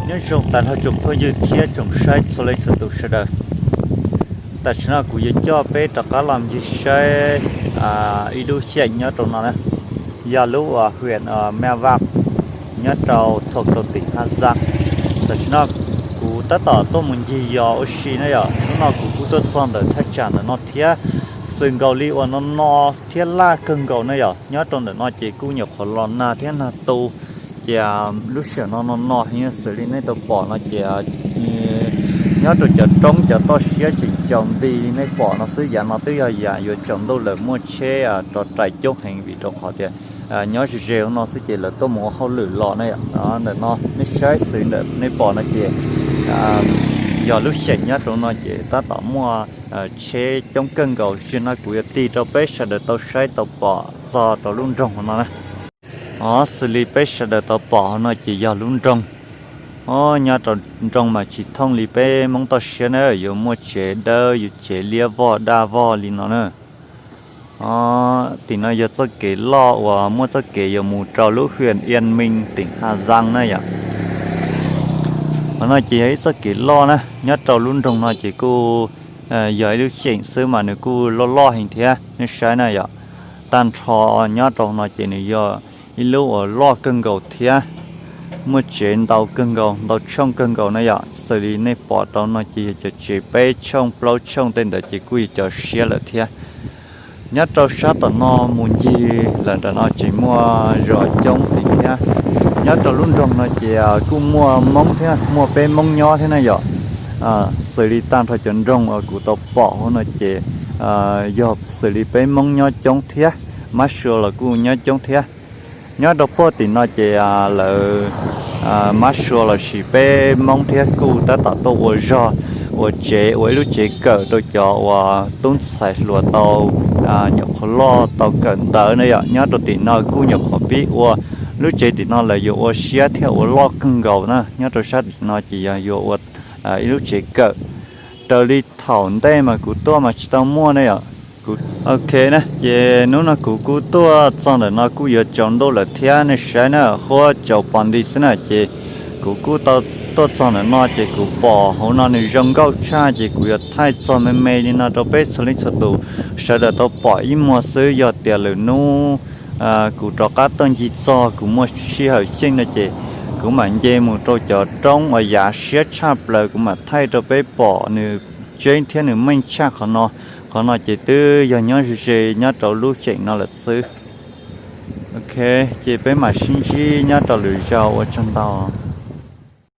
Nyob zoo tas nrho tsoom phooj ywg thiab tsoom saib txhua leej txhua tus sawv daws. Tam sim no kuv yuav coj peb rov qab los ncig saib ib lub xyeem nyob rau no na, yog lub uas hwm Maj Vaj, nyob rau thom rau tim Haj Zaj. Tam sim no kuv tab tom tuaj mus ncig yos ua si na yom. Hnub no kuv kuj tuaj txog ntawm thaj tsam ntawm no thiab, xws nkaus li uas no no thiab laj kawg nkaus na yom. Nyob rau ntawm no ces kuj nyuam qhuav los nag thiab nag tu, ces lub sij hawm no no no heev xws li nej tau pom no ces nyob rau cov roob cov toj siab tseem caum nti li nej pom no xwb. Yav no twb yog yam yuav tsaus ntuj lawm, muaj tsheb rov rais coob heev vim rau qhov tias nyob ze ze no xwb ces lawv tuaj mus ua hauj lwm los na yom. Ntawm no nej saib xws ntawm nej pom no ces yog lub xyeem nyob rau no ces tab tom muaj tsheb coob kawg nkaus. Zaum no kuv yuav tig rau peb sawv daws tau saib tau pom txog rau lub nroog no na. Xws li peb sawv daws tau pom hauv no ces yog lub nroog. Nyob rau nroog mas tsis thooj li peb Hmoob toj siab na, yuav muaj tsev dawb, yuav tsev liab vog daj vog li no na. Tim no yog txoj kev loj uas muaj txoj kev yuav mus rau lub hwm Iab Meej tim Haj Zaj na yom. Qhov no ces yog ib txoj kev loj na, nyob rau lub nroog no ces kuj yog ib lub xyeem xwb mas nws kuj loj loj heev thiab. Nej saib na yom, tag nrho nyob rau no ces nws yog ib lub uas loj kawg nkaus thiab, muaj tsev ntau kawg nkaus, ntau tshooj kawg nkaus na yom. Xws li nej pom rau no ces yog cov tsev peb tshooj plaub tshooj tej ntawd ces kuj yog cov siab lawm thiab. Nyob rau sab tom no mus ncig lawm nram no tseem muaj zos coob heev thiab. Nyob rau lub nroog no ces kuj muaj Hmoob thiab, muaj peb Hmoob nyob thiab na yom. Xws li tag nrho cov nroog uas kuv tau pom hauv no ces yog xws li peb Hmoob nyob coob thiab, mab sua los kuj nyob coob thiab. Nyob rau puag tim no ces lawv mab sua los sis peb Hmoob thiab kuj tab tom tuaj ua zog, ua tsev, ua ib lub tsev kawm rau cov uas tub ntxhais hluas tau nyuam qhuav loj tau kawm ntawv na yom. Nyob rau tim no kuj nyuam qhuav pib ua, lub tsev tim no lawv yuav ua siab thiab ua loj kawg nkaus na. Nyob rau sab tim no ces yog yuav ua ib lub tsev kawm. Raws li thaum ntej mas kuv tuaj mas tsis tau muaj ne yom. Ok na, ces hnub no kuv kuj tuaj txog ntawm no kuj yuav tsaus ntuj lawm thiab, nej saib na, huab tsaus pos nti xwb na. Ces kuv kuj tau tuaj txog ntawm no ces kuv pom hauv no nws zoo nkauj tshaj ces kuv yuav thaij txog me me li no rau peb txhua leej txhua tus sawv daws tau pom ib muag xwb. Yog tias lwm hnub kuv rov qab tuaj ncig txog kuv muaj sij hawm xyeej no ces kuv mam nce mus rau cov roob uas yav siab tshaj plaws kuv mam thaij rau peb pom nws tseeb thiab nws meej tshaj qhov no. Qhov no ces twb yog nyob ze ze nyob rau lub xyeem no lawm xwb. Ok, ces peb mam sib ntsib nyob rau lwm zaus, ua tsaug ntau.